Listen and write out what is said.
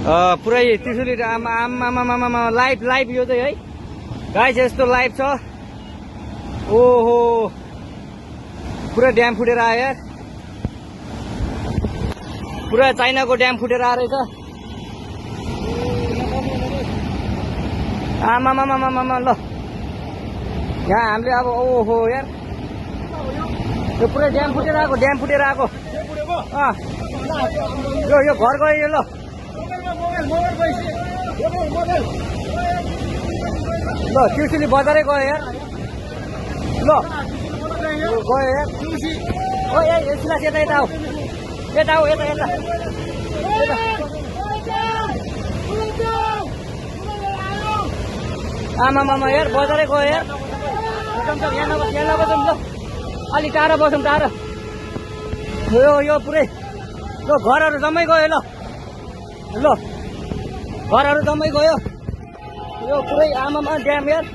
पुरै त्रिशुली आमा live live यो चाहिँ है गाइस यस्तो लाइभ छ। ओहो पुरा ड्याम फुटेर आयो यार, पुरा चाइनाको ड्याम फुटेर आएर छ। आमामामामामा ल यहाँ हामीले अब ओहो यार यो पुरै ड्याम फुटेर आएको यो घर गयो यो। ल ल त्रिशुली बजारै गयो यार। ल गयो यार ओ यसलाई यता यता आऊ यता आमामामा यार बजारै गयो यार। यहाँ नबसौँ ल, अलिक टाढा बसौँ टाढा। यो पुरै ल घरहरू जम्मै गयो। ल घरहरू जम्मै गयो यो पुरै आमामा ड्याम यार।